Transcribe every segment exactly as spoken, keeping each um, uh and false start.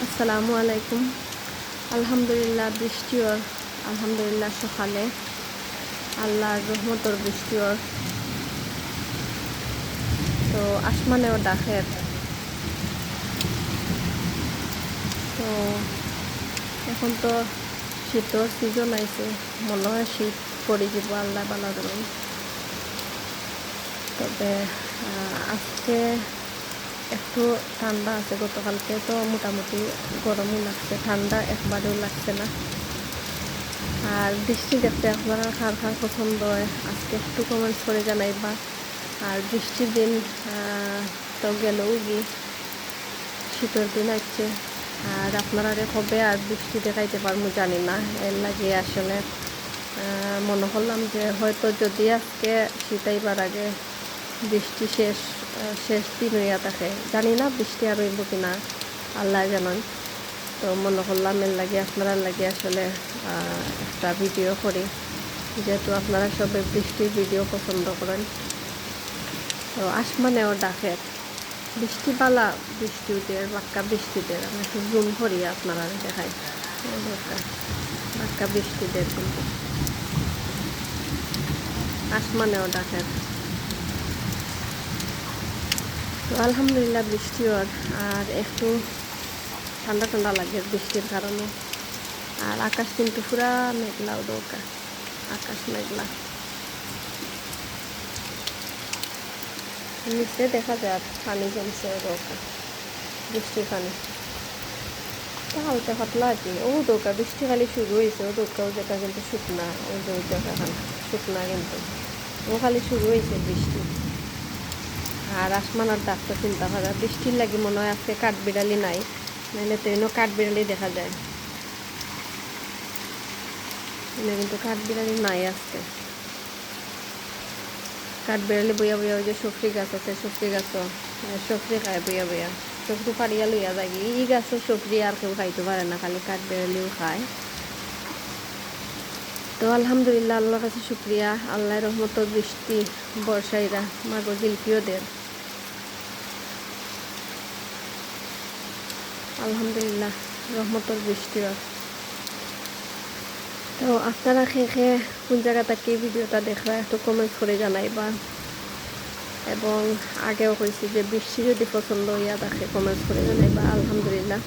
আসসালামু আলাইকুম। আলহামদুলিল্লাহ, বৃষ্টি অর। আলহামদুলিল্লাহ, সকালে আল্লাহর রহমতর বৃষ্টি অর। তো আসমানেও ডাকের। তো এখন তো শীতর সিজন আইছে, মনে হয় শীত পড়ি যাব, আল্লাহ ভালা জানইন। তবে, আহ, আজকে একটু ঠান্ডা আছে, গতকালকে তো মোটামুটি গরমই লাগছে, ঠান্ডা একবারেও লাগছে না। আর বৃষ্টি দেখতে আপনারা কার কার পছন্দ হয়, আজকে একটু কমেন্টস করে জানাইবা। আর বৃষ্টির দিন, আহ, তো গেলগি, শীতর দিন আইছে। আর আপনারারে কবে আর বৃষ্টি দেখাইতে পারমু জানি না, এর লাগি আসলে, আহ, মনে করলাম যে হয়তো যদি আজকে শীত আইবার আগে বৃষ্টি শেষ, আহ, শেষ দিন অইয়া থাকে, জানি না বৃষ্টি আর অইব কি না, আল্লাহ জানইন। তো মনে করলাম এর লাগি আপনারার লাগি আসলে, আহ, একটা ভিডিও করি, যেহেতু আপনারা সবে বৃষ্টির ভিডিও পছন্দ করেন। তো আসমানেও ডাকের, বৃষ্টি ভালা, বৃষ্টিও দের, বাক্কা বৃষ্টি দের। আমি একটু জুম করি আপনারারে দেখাই। এই দেখউক্কা, বাক্কা বৃষ্টি দের কিন্তু, আসমানেও ডাকের। তো আলহামদুলিল্লাহ বৃষ্টি অর, আর একটু ঠান্ডা ঠান্ডা লাগে বৃষ্টির কারণে। আর আকাশ কিন্তু পুরা মেঘলা, অউ দেখউক্কা, আকাশ মেঘলা। নিচে দেখা যায় পানি জমছে, অউ দেখউক্কা, বৃষ্টির পানি। তা হালকা পাতলা আর কি। অউ দেখউক্কা, বৃষ্টি খালি শুরু অইছে, অউ দেখউক্কা, অউ জাগা কিন্তু শুকনা, অউ যে অউ জাগাখান শুকনা কিন্তু। অউ খালি শুরু অইছে বৃষ্টি। আর আসমানর ডাক তো চিন্তা করা, বৃষ্টির লাগি মনে হয় আজকে কাঠবিড়ালি নাই, নাইলে তো ইনো কাঠবিড়ালি দেখা যায়। ইনো কিন্তু কাঠবিড়ালি নাই আজকে। কাঠবিড়ালি বইয়া বইয়া, অউ যে সফরি গাছ আছে, সফরি গাছ, আহ, সফরি খায় বইয়া বইয়া, সফরি পাড়িয়া লইয়া যায়গি। ই গাছর সফরি আর কেউ খাইতো পারে না, খালি কাঠবিড়ালিউ খায়। তো আলহামদুলিল্লাহ, আল্লাহর কাছে শুকরিয়া, আল্লাহর রহমতর বৃষ্টি বর্ষাইরা, মাগো জিলপিও দের। আলহামদুলিল্লাহ, রহমতর বৃষ্টি অর। তো আপনারা কে কে কুন জাগা থাকি ভিডিওটা দেখরা একটু কমেন্টস করে জানাইবা, এবং আগেও কইছি যে বৃষ্টি যদি পছন্দ অইয়া থাকে কমেন্টস করে জানাইবা। আলহামদুলিল্লাহ,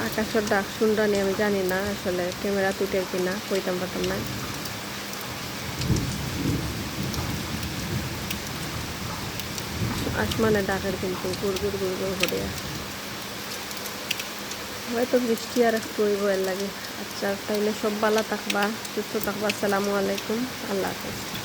আকাশর ডাক শুনরানি, আমি জানি না আসলে ক্যামেরা তুটের কিনা, কইতাম পারতাম না। আসমানে ডাকের কিন্তু গুড় গুড় গুড় গুড় করিয়া। হয়তো বৃষ্টি আর একটু অইব এর লাগি। আচ্ছা, তাইলে সব ভালা থাকবা, সুস্থ থাকবা। আসসালামু আলাইকুম, আল্লাহ হাফেজ।